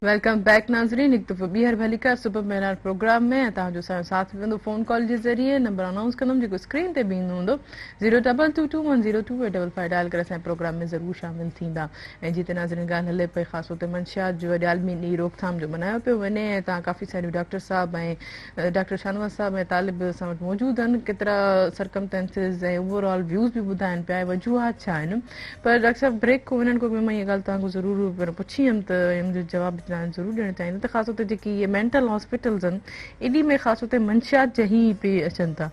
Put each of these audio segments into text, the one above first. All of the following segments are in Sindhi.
Welcome back ناظرين هڪ دفعو ٻيهر ڀليڪار صبح مهراڻ پروگرام ۾ ۽ توهان جو اسان جو ساٿ ملندو فون ڪال جي ذريعي نمبر انائونس ڪندم جيڪو اسڪرين تي به ايندو هوندو zero double two two one zero two eight double five dial ڪري اسان جي پروگرام ۾ ضرور شامل ٿيندا ۽ جتي ناظرين ڳالهه هلي پئي خاص طور تي منشيات جو اڄ عالمي ڏينهن روڪٿام جو ملهايو پيو وڃي ۽ توهان ڪافي ساريون ڊاڪٽر صاحب ۽ ڊاڪٽر شاهنواز صاحب ۽ طالب اسان وٽ موجود آهن ڪيترا سرڪمٽينسز ۽ اوور آل ويوز به ٻڌائن پيا ۽ وجوهات ڇا آهن پر ڊاڪٽر صاحب بريڪ کان وڃڻ کان اڳ ۾ مان اها ڳالهه توهان کان ضرور پڇي هيم ته ان جو جواب به توهان ضرور ڏيڻ چاهيندم ته خاص طور تي جيڪي اهي مينٽل هاسپيٽلز آهن ايڏي ۾ خاص طور تي منشيات جا هي پي اچن ٿا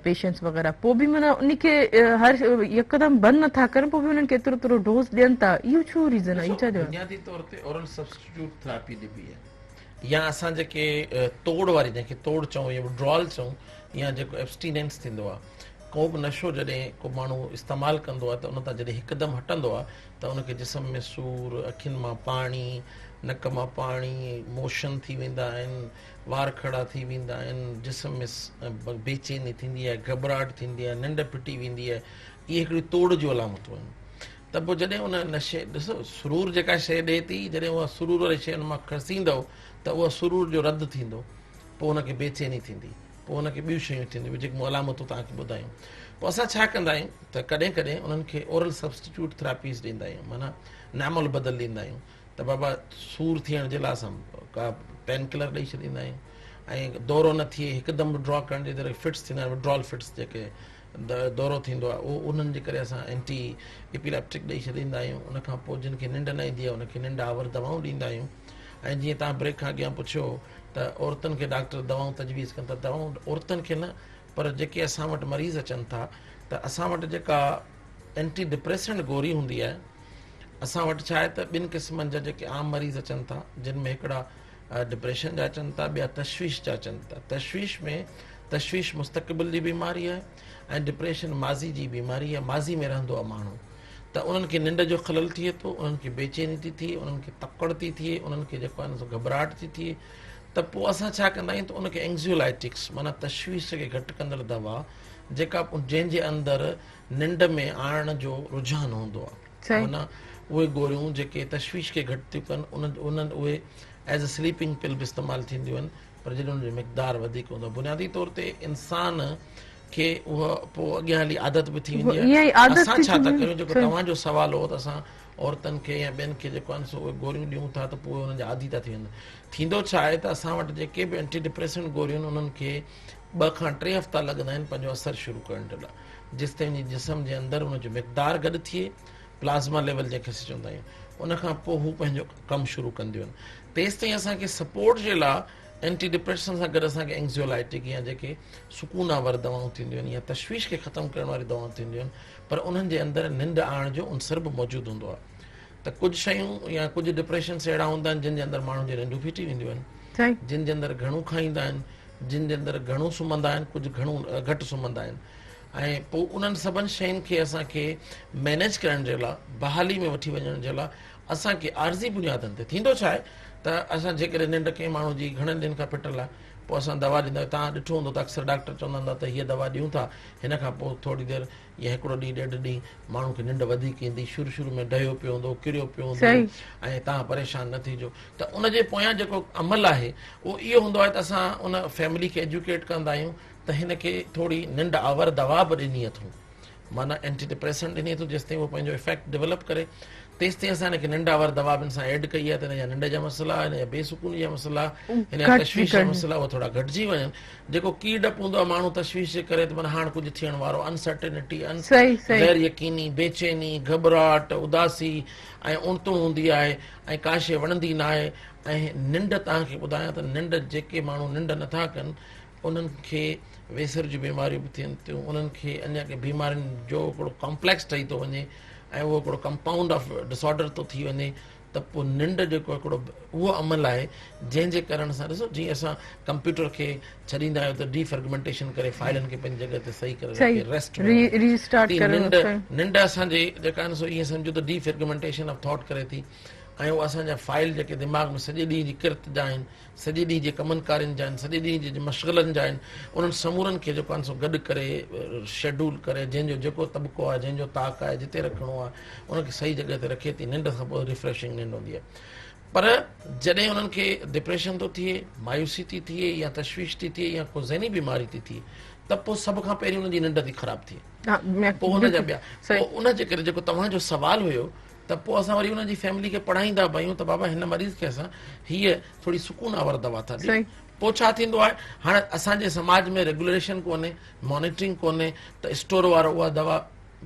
پيشنٽس وغيره پوء به معنيٰ ان کي هر يڪدم بند نٿا ڪرن پوء به انهن کي ايترو ايترو ڊوز ڏين ٿا اهو ڇو ريزن آهي اهو ڇا جواب بنيادي طور تي اورل سبسٽيٽيوٽ ٿراپي ڏبي آهي يا اسان جيڪي توڙ واري جنهن کي توڙ چئون يا وڊرال چئون يا جيڪو ابسٽيننس ٿيندو آهي ڪو به نشو جڏهن ڪو ماڻهو استعمال ڪندو آهي ته ان تان جڏهن هڪدم هٽندو آهي ته ان کي جسم ۾ سور، اکين مان پاڻي، نڪ مان پاڻي، موشن ٿي ويندا آهن، وار کڙا ٿي ويندا آهن، جسم ۾ بيچيني ٿيندي آهي، گهٻراهٽ ٿيندي آهي، ننڊ ڦٽي ويندي آهي، اهي هڪڙيون توڙ جون علامتون آهن. ته پوء جڏهن ان نشي ڏسو سرور جيڪا شيء ڏئي ٿي جڏهن اها سرور واري شيء ان مان کسيندؤ ته اها سرور جو رد ٿيندو پوء ان کي بيچيني ٿيندي. پوء ان کي ٻيون شيون ٿينديون جيڪي مون علامتون توهان کي ٻڌايون. پوء اسان ڇا ڪندا آهيون ته ڪڏهن ڪڏهن انهن کي اورل سبسٽيٽيوٽ ٿراپيز ڏيندا آهيون معنيٰ نعم البدل ڏيندا آهيون ته بابا سور ٿيڻ جي لاء اسان ڪا پين ڪلر ڏئي ڇڏيندا آهيون ۽ دورو نه ٿئي هڪدم وڊرا ڪرڻ جي ذريعي فٽس ٿيندا آهن وڊرال فٽس جيڪي دورو ٿيندو آهي اهو انهن جي ڪري اسان اينٽي اپيليپٽڪ ڏئي ڇڏيندا آهيون ان کان پوء جن کي ننڊ نه ايندي آهي ان کي ننڊ آور دوائون ڏيندا آهيون ۽ جيئن توهان بريڪ کان اڳيان پڇيو ته عورتن کي ڊاڪٽر دوائون تجويز ڪن ٿا، دوائون عورتن کي نه پر جيڪي اسان وٽ مريض اچن ٿا ته اسان وٽ جيڪا اينٽي ڊپريسنٽ گوري هوندي آهي اسان وٽ ڇا آهي ته ٻن قسمن جا جيڪي عام مريض اچن ٿا جن ۾ هڪڙا ڊپريشن جا اچن ٿا ٻيا تشويش جا اچن ٿا تشويش ۾ تشويش مستقبل جي بيماري آهي ۽ ڊپريشن ماضي جي بيماري آهي ماضي ۾ رهندو آهي ماڻهو ته انهن کي ننڊ جو خلل ٿئي ٿو، انهن کي بيچيني ٿي ٿئي، انهن کي تڪڙ ٿي ٿئي، انهن کي جيڪو آهي سو گهٻراهٽ ٿي ٿئي ته پوء اسان ڇا ڪندا آهيون ته ان کي اينگزيولائٽڪس معنيٰ تشويش کي گهٽ ڪندڙ دوا جيڪا جنهن جي اندر ننڊ ۾ آڻڻ جو رجحان هوندو آهي معنيٰ اهي گوريون جيڪي تشويش کي گهٽ ٿيون ڪن انهن اهي ايز اي سليپنگ پل به استعمال ٿينديون آهن پر جڏهن ان جو مقدار وڌيڪ هوندو آهي بنيادي طور تي انسان کي اها پوء اڳيان هلي عادت به ٿي ويندي آهي. اسان ڇا ٿا ڪريون جيڪو توهان جو سوال هو ته اسان عورتن کي يا ٻين کي جيڪو آهن سو اهي گوريون ڏيون ٿا ته پوء انهن جا عادي ٿا ٿي وڃن. ٿيندو ڇا آهي ته اسان وٽ جيڪي به اينٽي ڊپريسنٽ گوريون آهن انهن کي ٻه کان ٽي هفتا لڳندا آهن پنهنجو اثر شروع ڪرڻ جي لاء جيستائين جي جسم جي اندر ان جو مقدار گڏ ٿئي پلازما ليول جنهن کي اسين چوندا آهيون ان کان پوء هو پنهنجو ڪم شروع ڪنديون آهن تيستائين اسان کي سپورٽ جي لاء اينٽي ڊپريشن سان گڏ اسان کي اينگزيولائٽڪ يا جيڪي سڪون آور دوائون ٿينديون آهن يا تشويش کي ختم ڪرڻ واريون دوائون ٿينديون آهن پر انهن جي اندر ننڊ آڻڻ جو عنصر به موجود هوندو آهي ته ڪجهه شيون يا ڪجهه ڊپريشنس اهڙا هوندا آهن جن جي اندر ماڻهن جون ننڊون ڦٽي وينديون آهن جن جي اندر گهڻو کائيندا آهن جن جي اندر گهڻو سمهندا آهن ڪجهه گهڻو گهٽ سمهندا آهن ۽ پوء انهن سڀن شين کي اسان کي مينيج ڪرڻ جي لاء بحالي ۾ وٺي وڃڻ جي لاء اسان کي عارضي بنيادن تي ٿيندو ڇا آهي ته اسان جيڪڏهن ننڊ ڪنهن ماڻهو جي گهڻن ڏينهن کان ڦٽل آهي پوء اسان دوا ڏيندا آهيون توهان ڏٺو هوندو ته اڪثر ڊاڪٽر چوندا هوندا ته هيء دوا ڏيون ٿا هن کان پوء ٿوري دير يا هڪڙو ڏينهن ڏيڍ ڏينهن ماڻهو کي ننڊ وڌيڪ ايندي شروع شروع ۾ ڊهيو پيو هوندو ڪريو پيو هوندو ۽ توهان پريشان نه ٿيجو ته ان جي پويان جيڪو عمل آهي اهو اهو هوندو آهي ته اسان ان فيملي کي ايجوڪيٽ ڪندا آهيون ته هن کي ٿوري ننڊ آور دوا به ڏني اٿئون معنيٰ اينٽي ڊپريسنٽ ڏني اٿئون جيستائين هو پنهنجو افيڪٽ ڊولپ ڪري تيستائين اسان هن کي ننڊ آور دوا به هن سان ايڊ ڪئي آهي ته هن جا ننڊ جا مسئلا هن جا بي سڪوني جا مسئلا هن جا تشويش جا مسئلا اهي ٿورا گهٽجي وڃن جيڪو ڪي ڊپ هوندو آهي ماڻهو تشويش جي ڪري ته معنيٰ هاڻ ڪجهه ٿيڻ وارو انسرٽينٽي غير يقيني بيچيني گهٻراهٽ اداسي ۽ اڻتڻ هوندي آهي ۽ ڪا شيء وڻندي ناهي ۽ ننڊ توهان کي ٻڌايان ته ننڊ جيڪي ماڻهو ننڊ نٿا ڪن انهن کي ويسر جون بيماريون به ٿين ٿيون، انهن کي اڃا ڪي بيمارين جو هڪڙو ڪامپليڪس ٺهي ٿو وڃي ۽ اهو هڪڙو ڪمپائونڊ آف ڊس آرڊر ٿو ٿي وڃي ته پوء ننڊ جيڪو هڪڙو اهو عمل آهي جنهن جي ڪرڻ سان ڏسو جيئن اسان ڪمپيوٽر کي ڇڏيندا آهيون ته ڊي فرگمينٽيشن ڪري فائلن کي پنهنجي جڳهه تي صحيح ڪري رکي ريسٽ ننڊ ننڊ اسان جي جيڪا آهي سو ائين سمجهو ته ڊي فرگمينٽيشن آف ٿاٽ ڪري ٿي ۽ اهو اسان جا فائل جيڪي دماغ ۾ سڄي ڏينهن جي ڪرت جا آهن سڄي ڏينهن جي ڪمن ڪارين جا آهن، سڄي ڏينهن جي مشغلن جا آهن، انهن سمورن کي جيڪو آهن سو گڏ ڪري، شيڊول ڪري، جنهن جو جيڪو طبقو آهي، جنهن جو طاق آهي، جتي رکڻو آهي، ان کي صحيح جڳهه تي رکي ٿي، ننڊ کان پوء ريفريشنگ ننڊ هوندي آهي. پر جڏهن انهن کي ڊپريشن ٿو ٿئي، مايوسي ٿي ٿئي يا تشويش ٿي ٿئي يا ڪو ذهني بيماري ٿي ٿئي ته پوء سڀ کان پهرين انهن جي ننڊ ٿي خراب ٿئي. پوء ان جا ٻيا پوء ان جي ڪري جيڪو توهان جو سوال هيو ته پوء اسان وري انهن جي فيملي کي پڙهائيندا به آهيون ته بابا هن مريض کي اسان هيء ٿوري سڪون آور دوا ٿا ڏيون. پوء ڇا ٿيندو آهي هاڻ اسان جي سماج ۾ ريگوليشن ڪونهي، مانيٽرنگ ڪونهي ته اسٽور وارو اها دوا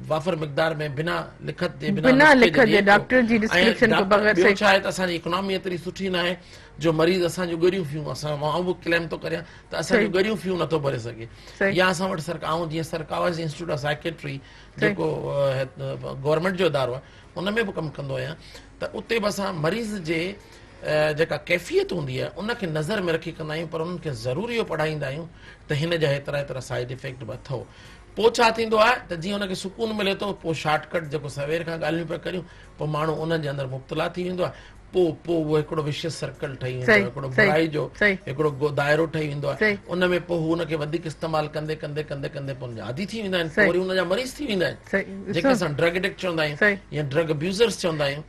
وافر مقدار ۾ بنا لکت جي بنا لکت جي ڊاڪٽر جي ڊسڪرپشن کان بغير ٻيو ڇا آهي ته اسان جي اڪنامي ايتري سٺي ناهي جو مريض اسان جون ڳريون فيون اسان آئون به ڪليم ٿو ڪريان ته اسان جون ڳريون فيون نٿو ڀري سگهي يا اسان وٽ سرڪار آئون جيئن سرڪاوس انسٽيٽيوٽ آف سائڪيٽري جيڪو گورنمينٽ جو ادارو آهي ان ۾ به ڪم ڪندو آهيان ته اتي به اسان مريض جي جيڪا ڪيفيت هوندي آهي ان کي نظر ۾ رکي ڪندا آهيون پر انهن کي ضرور اهو پڙهائيندا آهيون ته هن جا هيترا هيترا سائيڊ افيڪٽ به اٿو پوء ڇا ٿيندو آهي ته جيئن ان کي سڪون ملي ٿو پوء شارٽ ڪٽ جيڪو سوير کان ڳالهيون پيا ڪريون پوء ماڻهو انهن جي اندر مبتلا ٿي ويندو آهي پوء پوء اهو هڪڙو وشيس سرڪل ٺهي ويندو آهي هڪڙو برائي جو هڪڙو دائرو ٺهي ويندو آهي ان ۾ پوء هو ان کي وڌيڪ استعمال ڪندي ڪندي ڪندي ڪندي پوء ان جا عادي ٿي ويندا آهن پوء وري ان جا مريض ٿي ويندا آهن جيڪي اسان ڊرگ ايڊڪٽ چوندا آهيون يا ڊرگ ابيوزرس چوندا آهيون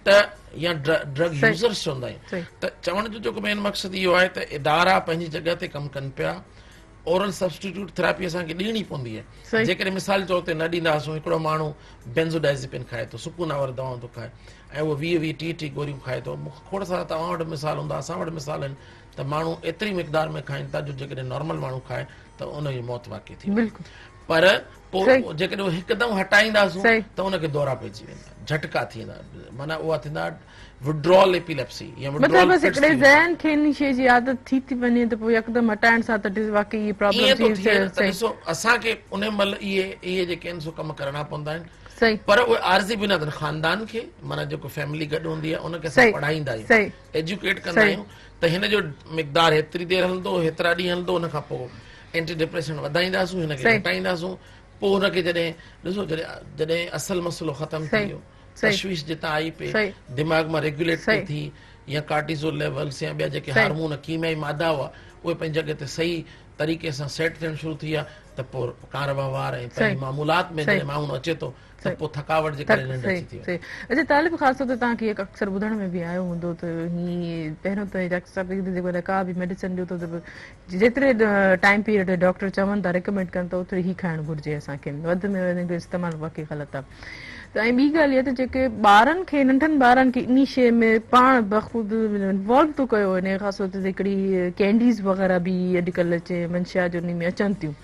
ته يا ڊرگ يوزرس چوندا آهيون ته چوڻ جو جيڪو مين مقصد اهو آهي ته ادارا پنهنجي جڳهه تي ڪم ڪن پيا اورل سبسٽيٽيوٽ ٿراپي اسان کي ڏيڻي پوندي آهي جيڪڏهن مثال طور تي نه ڏينداسون هڪڙو ماڻهو بينزوڊائزيپين کائي ٿو سڪون آور دوائون ٿو کائي ۽ اهو 20 20 30 30 گوريون کائي ٿو کوڙ سارا توهان وٽ مثال هوندا اسان وٽ مثال آهن ته ماڻهو ايتري مقدار ۾ کائن ٿا جو جيڪڏهن نارمل ماڻهو کائي ته ان جي موت واقع ٿي بلڪل پر پوء جيڪڏهن هڪدم هٽائينداسون ته ان کي دورا پئجي ويندا جهٽڪا ٿي ويندا معنيٰ اها ٿيندا وڊرال ايپيليپسي يا مطلب بس هڪڙي ذهن کي ان شيء جي عادت ٿي ٿي وڃي ته پوء يڪدم هٽائڻ سان ته واقعي اهي پرابلم ٿي ٿئي ته ڏسو اسان کي ان مهل اهي اهي جيڪي آهن سو ڪم ڪرڻا پوندا آهن صحيح پر اهي عارضي بنياد خاندان کي معنيٰ جيڪو فيملي گڏ هوندي آهي ان کي اسان پڙهائيندا آهيون ايجوڪيٽ ڪندا آهيون ته هن جو مقدار هيتري دير هلندو هيترا ڏينهن هلندو ان کان پوء اينٽي ڊپريشن وڌائينداسون هن کي گهٽائينداسون پوء هن کي جڏهن ڏسو جڏهن جڏهن اصل مسئلو ختم ٿي ويو تشويش جتان آئي پئي دماغ مان ريگيوليٽ پئي ٿي يا ڪارٽيزول ليولز يا ٻيا جيڪي هارمون ڪيميائي مادا هئا اهي پنهنجي جڳهه تي صحيح طريقي سان سيٽ ٿيڻ شروع ٿي ويا ته پوء ڪار وهنوار ۽ پنهنجي معمولات ۾ جڏهن ماڻهو اچي ٿو ته پوء ٿڪاوٽ جي ڪري ننڊ اچي ٿي وڃي. اچا طالب خاص طور تي توهان کي اڪثر ٻڌڻ ۾ به آيو هوندو ته هي پهريون ته ڊاڪٽر صاحب جيڪو ڪا به ميڊيسن ڏيو ٿو ته جيتري ٽائيم پيريڊ تي ڊاڪٽر چون ٿا ريڪمينڊ ڪن ٿا اوتري هي کائڻ گهرجي اسان کي وڌ ۾ وڌ ان جو استعمال واقعي غلط آهي ته ۽ ٻي ڳالهه اها ته جيڪي ٻارن کي ننڍن ٻارن کي انهي شيء ۾ پاڻ بخود انوالو ٿو ڪيو وڃي خاص طور تي هڪڙي ڪينڊيز وغيره به اڄڪلهه اچي منشيات جو انهي ۾ اچن ٿيون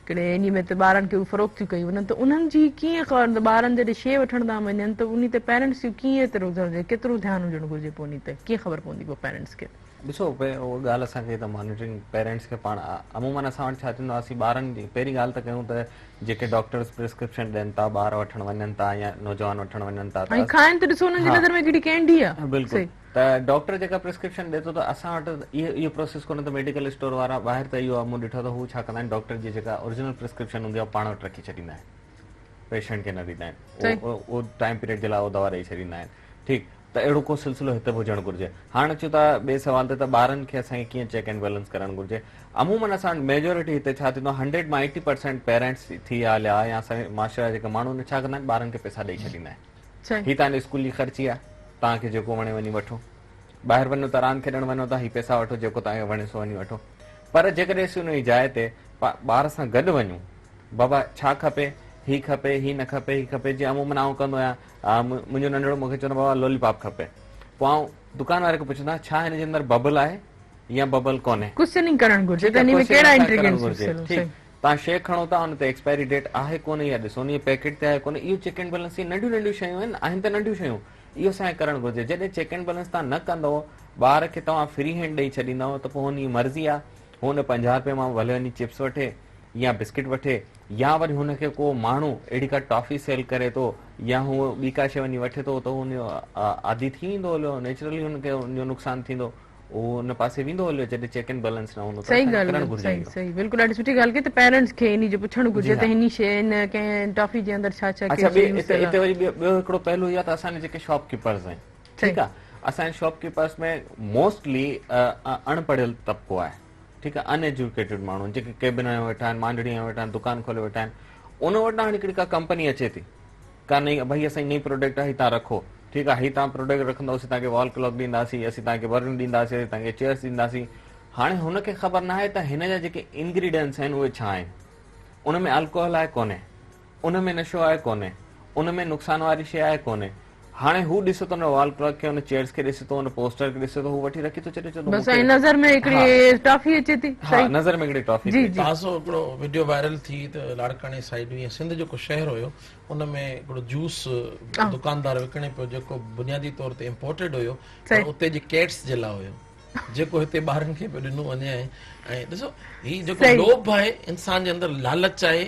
هڪڙي انهي ۾ ته ٻارن کي فروخت ٿيون ڪيون وڃن ته انهن جي ڪيئن خبر ٻارن جڏهن شيء وٺڻ ٿا وڃن ته انهي تي پيرنٽس جو ڪيئن ايترو ڪيترو ڌيان هجڻ گهرجي پوء انهي تي ڪيئن خبر پوندي پوء پيرنٽس کي. ڏسو اها ڳالهه اسان کي ته مانيٽرنگ پيرنٽس کي پاڻ عمومن اسان وٽ ڇا ٿيندو آهي اسين ٻارن جي پهرين ڳالهه ته ڪيون ته جيڪي ڊاڪٽرس پرسڪرپشن ڏين ٿا ٻار وٺڻ وڃن ٿا يا نوجوان وٺڻ وڃن ٿا ۽ کائن ته ڏسو انهن جي نظر ۾ ڪهڙي ڪينڊي آهي بلڪل ته ڊاڪٽر جيڪا پرسڪرپشن ڏي ٿو ته اسان وٽ اهو پروسيس ڪونهي ته ميڊيڪل اسٽور وارا ٻاهر ته اهو مون ڏٺو ته هو ڇا ڪندا آهن ڊاڪٽر جي جيڪا اوريجنل پرسڪرپشن هوندي آهي پاڻ وٽ رکي ڇڏيندا آهن پيشنٽ کي نه ڏيندا آهن اهو ٽائيم پيريڊ جي لاء اهو دوا ڏئي ڇڏيندا آهن ٺيڪ ته اهڙو ڪو سلسلو هتي به هجڻ گهرجي. هاڻ اچون ٿا ٻئي سوال تي ته ٻارن کي اسان کي ڪيئن چيڪ اينڊ بيلنس ڪرڻ گهرجي. عمومن اسان وٽ ميجورٽي هتي ڇا ٿيندو آهي هنڊريڊ مان ايٽي پرسينٽ پيرنٽس ٿي ويا هليا يا اسان جي معاشري جا جيڪي ماڻهو آهن ڇا ڪندا آهن ٻارن کي پئسا ڏئي ڇڏيندا آهن. هي توهان جي اسڪول جي خرچي آهي توهان کي جيڪو وڻي وڃي وٺو. ٻاهر وڃو ٿا راند کيڏڻ وڃو ٿا هي پئسا وٺو جيڪو توهان کي وڻي سو وڃي وٺو. پر جيڪڏهن اسين ان جي جاء تي ٻار سان گڏ وڃون بابا ڇا کپي هي کپي هي نه کپي هي کپي جيئن عمومن آئون ڪندو آهيان منهنجو ننڍڙو مون کي چوندو بابا لولي پاپ کپي پوء آئون دڪان واري کي پڇندو آهيان ڇا هن جي اندر ببل آهي يا ببل ڪونهي. ڪوشچننگ ڪرڻ گهرجي ته انهي ۾ ڪهڙا انگريڊينٽس يوز ٿيل ٺيڪ توهان شيء کڻو ٿا ان تي ايڪسپائري ڊيٽ آهي ڪونهي اها ڏسو انهي پيڪيٽ تي آهي ڪونهي اهو چيڪ اينڊ بيلنس اهي ننڍيون ننڍيون شيون آهن آهن ته ننڍيون شيون اهو اسان کي ڪرڻ گهرجي جڏهن چيڪ اينڊ بيلنس توهان نه ڪندو ٻار کي توهان فري هينڊ ڏئي ڇڏيندؤ ته پوء هن جي مرضي آهي هو ان 50 رپئي مان ڀلي وڃي چپس وٺي يا بسڪٽ وٺي يا وري هن کي ڪو ماڻهو اهڙي ڪا ٽافي سيل ڪري ٿو يا هو ٻي ڪا شيء وڃي وٺي ٿو ته هو ان جو عادي ٿي ويندو هليو نيچرلي هن کي ان جو نقصان ٿيندو اهو ان پاسي ويندو هليو جڏهن چيڪ اينڊ بيلنس نه هوندو ته صحيح ڳالهه ڪرڻ گهرجي صحيح صحيح بلڪل ڏاڍي سٺي ڳالهه ڪئي ته پيرنٽس کي انهي جو پڇڻ گهرجي ته هني شيء هن ڪنهن ٽافي جي اندر ڇا ڇا اڇا ٻي هتي وري ٻيو هڪڙو پهلو اهو آهي ته اسان جا جيڪي شاپ ڪيپرز آهن ٺيڪ آهي اسان جي شاپ ڪيپرز ۾ موسٽلي اڻ پڙهيل طبقو آهي ٺيڪ آ ان ايجوڪيٽيڊ ماڻهو جيڪي ڪيبن هنيو ويٺا آهن مانڊڙي هنيو ويٺا آهن دڪان کولي ويٺا آهن ان وٽان هڪڙي ڪا ڪمپني اچي ٿي ڪا نئين ڀئي اسان جي نئين پروڊڪٽ آهي تان رکو ٺيڪ آهي هي توهان پروڊڪٽ رکندؤ اسين توهان کي وال ڪلاڪ ڏينداسين اسين توهان کي برني ڏينداسين اسين توهان کي چيئرس ڏينداسين هاڻي هن کي خبر ناهي ته هن جا جيڪي انگريڊينٽس آهن اهي ڇا آهن ان ۾ الڪوهل آهي ڪونهي ان ۾ نشو آهي ڪونهي ان ۾ نقصان واري شيء آهي ڪونهي هاڻي هو ڏسي ٿو ان وال ڪلاڪ کي ان چيئرس کي ڏسي ٿو ان پوسٽر کي ڏسي ٿو هو وٺي رکي ٿو ڇڏي چوي ٿو بس ۽ نظر ۾ هڪڙي ٽافي اچي ٿي ها نظر ۾ هڪڙي ٽافي جي جي تازو هڪڙو وڊيو وائرل ٿي ته لاڙڪاڻي سائيڊ يا سنڌ جو ڪو شهر هيو ان ۾ هڪڙو جوس دڪاندار وڪڻي پيو جيڪو بنيادي طور تي امپورٽيڊ هيو پر اتي جي ڪيٽس جي لاء هيو جيڪو هتي ٻارن کي پيو ڏنو وڃي ۽ ڏسو هي جيڪو لوڀ آهي انسان جي اندر لالچ آهي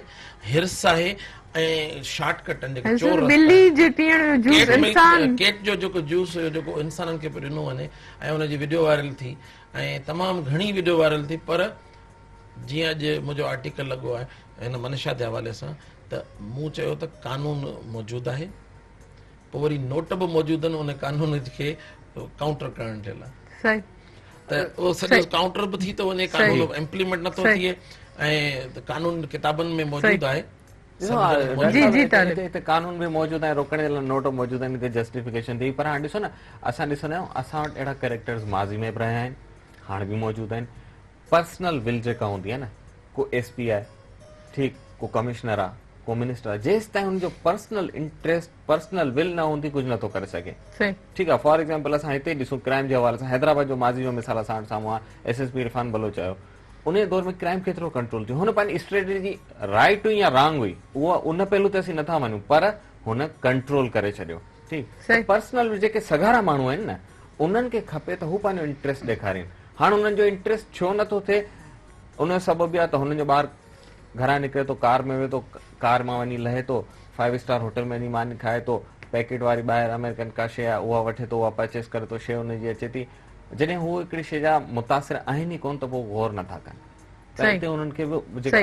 حرص آهي ۽ شارٽ ڪٽ آهن جيڪي چور رستا ٻلي جي پيئڻ جو جوس انسان ڪيٽ جو جيڪو جوس هيو جيڪو انسانن کي پيو ڏنو وڃي ۽ ان جي وڊيو وائرل ٿي ۽ تمام گهڻي وڊيو وائرل ٿي پر جيئن اڄ منهنجو آرٽيڪل لڳو آهي هن منشا جي حوالي سان ته مون چيو ته قانون موجود آهي پوء وري نوٽ به موجود آهن ان قانون کي ڪائونٽر ڪرڻ جي لاء صحيح ته اهو سڄو ڪائونٽر به ٿي ٿو وڃي قانون امپليمينٽ نٿو ٿئي ۽ قانون ڪتابن ۾ موجود آهي جي جي طالب هتي قانون به موجود آهي روڪڻ جي لاء نوٽ موجود آهن هتي جسٽيفڪيشن ٿي پر هاڻي ڏسو نه اسان ڏسندا آهيون اسان وٽ اهڙا ڪيريڪٽرز ماضي ۾ به رهيا آهن هاڻي به موجود آهن پرسنل ول جيڪا هوندي آهي نه ڪو ايس پي آهي ٺيڪ ڪو ڪمشنر آهي ڪو منسٽر آهي جيستائين هن جو پرسنل انٽريسٽ پرسنل ول نه هوندي ڪجهه نٿو ڪري سگهي ٺيڪ آهي فار ايگزامپل اسان هتي ڏسون ڪرائم جي حوالي سان حيدرآباد جو ماضي جو مثال اسان وٽ سامهون آهي S S P Irfan Baloch آيو ان دور ۾ ڪرائم ڪيترو ڪنٽرول ٿيو هن پنهنجي اسٽريٽجي رائٽ هئي يا رانگ هئي اها ان پهلو تي اسين نٿا وڃون پر هن ڪنٽرول ڪري ڇڏيو ٺيڪ پرسنل جيڪي سگهارا ماڻهو آهن نه انهن کي کپي ته هو پنهنجو انٽريسٽ ڏيکارين هاڻ انهن جو انٽريسٽ ڇو نٿو ٿئي ان جو سبب اهو آهي ته هنن جو ٻار گهران نڪري ٿو ڪار ۾ ويهي ٿو ڪار مان وڃي لهي ٿو فائيو اسٽار هوٽل ۾ وڃي ماني کائي ٿو پيڪيٽ واري ٻاهر آمريڪن ڪا شيء آهي اها وٺي ٿو اها پرچيز ڪري ٿو شيء ان جي اچي ٿي جڏهن هو هڪڙي شيء جا متاثر آهن ئي ڪونه ته پوء غور نٿا ڪن ته اتي انهن کي به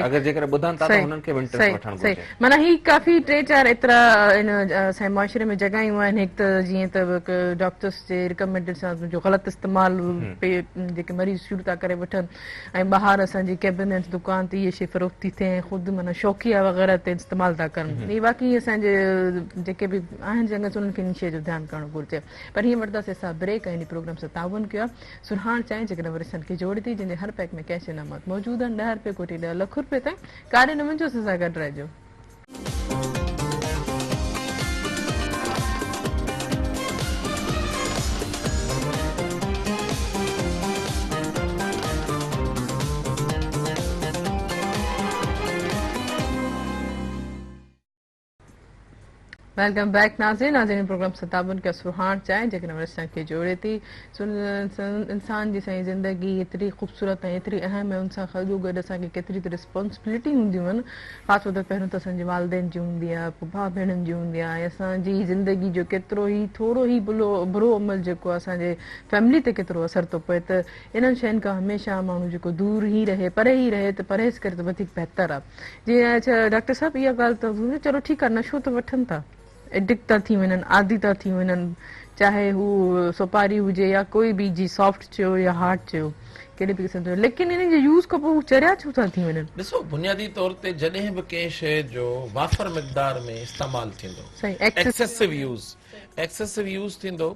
اگر جيڪڏهن ٻڌن ٿا ته انهن کي به انٽريسٽ وٺڻ گهرجي. معنيٰ هي ڪافي ٽي چار ايترا ان اسان جي معاشري ۾ جڳهيون آهن هڪ ته جيئن ته ڊاڪٽرس جي ريڪمينڊيڊ سان جو غلط استعمال جيڪي مريض شروع ٿا ڪري وٺن ۽ ٻاهر اسان جي ڪيبنٽ دڪان تي اهي شي فروخت ٿي ٿئي ۽ خود معنيٰ شوقيه وغيره تي استعمال ٿا ڪن هي واقعي اسان جي جيڪي به آهن جنگس انهن کي ان شي جو ڌيان ڪرڻ گهرجي پر هيئن وٺنداسين اسان بريڪ ۽ ان پروگرام سان تعاون ڪيو آهي سرهاڻ چانهه جيڪڏهن ورثن کي جوڙي ٿي جنهن جي هر پيڪ ۾ ڪيش انعامات موجود آهن ڏهه رپيه ڪوٺي ڏهه لک رپيه تائين ڪاڏي نه وڃجو اسان سان گڏ رهجو. Welcome back ناظرين ناظرين پروگرام ستابن ڪا سرهاڻ چانهه جيڪڏهن ورثن کي جوڙي ٿي انسان جي سائين زندگي ايتري خوبصورت ۽ ايتري اهم آهي ان سان گڏو گڏ اسان کي ڪيتري ته ريسپانسبلٽي هونديون آهن خاص طور تي پهريون ته اسان جي والدين جي هوندي آهي پوء ڀاء ڀيڻن جي هوندي آهي ۽ اسان جي زندگي جو ڪيترو ئي ٿورو ئي برو عمل جيڪو آهي اسان جي فيملي تي ڪيترو اثر ٿو پوي ته انهن شين کان هميشه ماڻهو جيڪو دور ئي رهي پري ئي رهي ته پرهيز ڪري ته وڌيڪ بهتر آهي جي اڇا ڊاڪٽر صاحب اها ڳالهه ته چلو ٺيڪ آهي نشو ته وٺن ٿا ايڊڪٽ ٿا ٿي وڃن عادي ٿا ٿي وڃن چاهي هو سوپاري هجي يا ڪوئي به جي سافٽ چيو يا هارڊ چيو ڪهڙي به قسم جو ليڪن انهن جي يوز کان پوء هو چريا ڇو ٿا ٿي وڃن؟ ڏسو بنيادي طور تي جڏهن به ڪنهن شيء جو وافر مقدار ۾ استعمال ٿيندو ايڪسيسو يوز ايڪسيسو يوز ٿيندو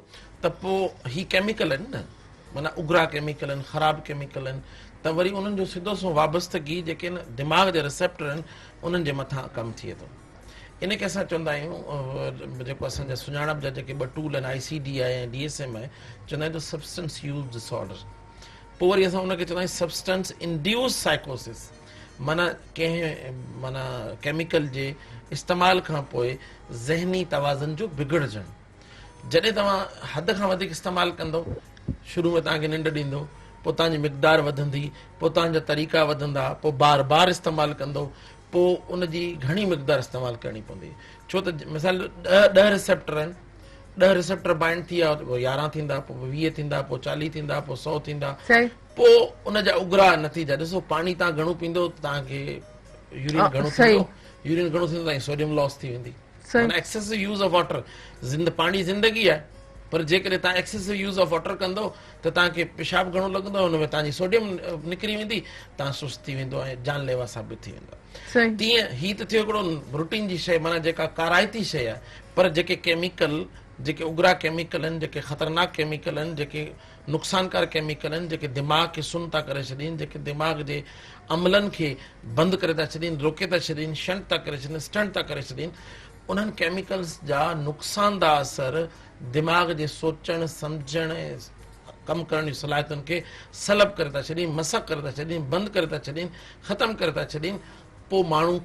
ته پوء هي ڪيميڪل آهن نه معنيٰ اگرا ڪيميڪل آهن، خراب ڪيميڪل آهن ته وري انهن جو سڌو سنئون وابستگي جيڪي آهن دماغ جا ريسيپٽر آهن انهن جي مٿان ڪم ٿئي ٿو. ان کي اسان چوندا آهيون جيڪو اسان جا سڃاڻپ جا جيڪي ٻه ٽول آهن آء سي ڊي آهي ۽ ڊي ايس ايم آهي چوندا آهيون ته سبسٽنس يوز ڊس آرڊر پوء وري اسان ان کي چوندا آهيون سبسٽنس انڊيوس سائيڪوسس معنيٰ ڪنهن معنيٰ ڪيميڪل جي استعمال کان پوء ذهني توازن جو بگڙجڻ. جڏهن توهان حد کان وڌيڪ استعمال ڪندو شروع ۾ توهان کي ننڊ ڏيندو پوء توهان جي مقدار وڌندي پوء توهان جا طريقا وڌندا پوء بار بار استعمال ڪندو پوء ان جي گهڻي مقدار استعمال ڪرڻي پوندي ڇو ته مثال ڏهه ريسيپٽر آهن ڏهه ريسيپٽر بائنڊ ٿي ويا پوء يارهن ٿيندا پوء ويهه ٿيندا پوء چاليهه ٿيندا پوء سو ٿيندا پوء ان جا اگرا نتيجا ڏسو پاڻي توهان گهڻو پيندو توهان کي يورين گهڻو ٿيندو يورين گهڻو ٿيندو توهان جي سوڊيم لاس ٿي ويندي معنيٰ ايڪسيسو يوز آف واٽر زند پاڻي زندگي آهي پر جيڪڏهن توهان ايڪسيسو يوز آف واٽر ڪندو ته توهان کي پيشاب گهڻو لڳندو ان ۾ توهان جي سوڊيم نڪري ويندي توهان سست ٿي ويندو ۽ جان ليوا ثابت ٿي ويندو تيئن هي ته ٿيو هڪڙو روٽين جي شيء معنيٰ جيڪا ڪارائتي شيء آهي پر جيڪي ڪيميڪل جيڪي اگرا ڪيميڪل آهن، جيڪي خطرناڪ ڪيميڪل آهن، جيڪي نقصانڪار ڪيميڪل آهن، جيڪي دماغ کي سن ٿا ڪري ڇڏين، جيڪي دماغ جي عملن کي بند ڪري ٿا ڇڏين، روڪي ٿا ڇڏين، شنٽ ٿا ڪري ڇڏين، اسٽنٽ ٿا ڪري ڇڏين، انهن ڪيميڪلز جا نقصانده اثر دماغ جي سوچڻ، سمجهڻ ۽ ڪم ڪرڻ جي صلاحيتن کي سلب ڪري ٿا ڇڏين، مسخ ڪري ٿا ڇڏين، بند ڪري ٿا ڇڏين، ختم ڪري ٿا ڇڏين، پوء ماڻهو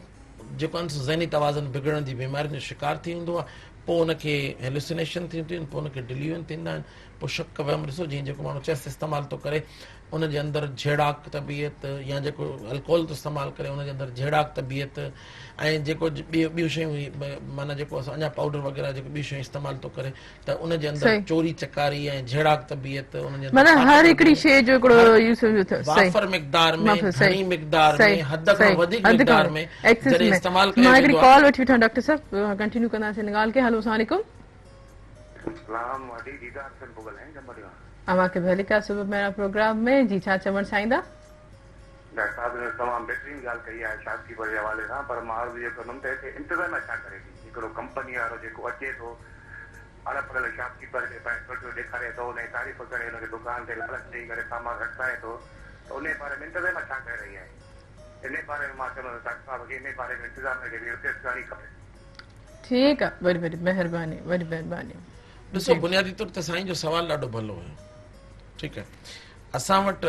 جيڪو آهي سو ذهني توازن بگڙڻ جي بيمارين جو شڪار ٿي ويندو آهي، پوء ان کي هيلوسينيشن ٿينديون آهن، پوء ان کي ڊليوئن ٿيندا آهن، پوء شڪ وهم ڏسو جيئن جيڪو ماڻهو چرس استعمال ٿو ڪري ان جي اندر جهيڙاڪ طبيعت يا جيڪو الڪوهل ٿو استعمال ڪري ان جي اندر جهيڙاڪ طبيعت ۽ جيڪو ٻيون شيون معنيٰ جيڪو اسان اڃا پائوڊر وغيره جيڪو ٻيون شيون استعمال ٿو ڪري ته ان جي اندر چوري چڪاري ۽ جهيڙاڪ طبيعت ان جي اندر معنيٰ هر هڪڙي شيء جو هڪڙو وافر مقدار ۾ گهڻي مقدار ۾ حد کان وڌيڪ مقدار ۾ جڏهن استعمال ڪيو مان هڪڙي ڪال وٺي وٺان ڊاڪٽر صاحب ڪنٽينيو ڪنداسين ان ڳالهه کي. هلو السلام عليڪم. سلام وادي ديدار حسين پيو ڳالهايان جنبري مان. اوهان کي ڀليڪار صبح مهراڻ پروگرام ۾. جي ڇا چوڻ چاهيندا؟ ڊاڪٽر صاحب هن تمام بهترين ڳالهه ڪئي آهي شاپ ڪيپر جي حوالي سان پر مان عرض اهو ڪندم ته هتي انتظاميا ڇا ڪري ٿي هڪڙو ڪمپني وارو جيڪو اچي ٿو اڻ پڙهيل شاپ ڪيپر کي پنهنجو پرچو ڏيکاري ٿو ان جي تعريف ڪري ان کي دڪان تي لالچ ڏئي ڪري سامان رکرائي ٿو ته انهي باري ۾ انتظاميا ڇا ڪري رهي آهي انهي باري ۾ مان چوندس ڊاڪٽر صاحب کي انهي باري ۾ انتظاميا کي به ريڪويسٽ ڪرڻي کپي. ٺيڪ آ وڏي وڏي مهرباني وڏي مهرباني. ڏسو بنيادي طور تي سائين جو سوال ڏاڍو ڀلو هيو ٺيڪ آهي اسان وٽ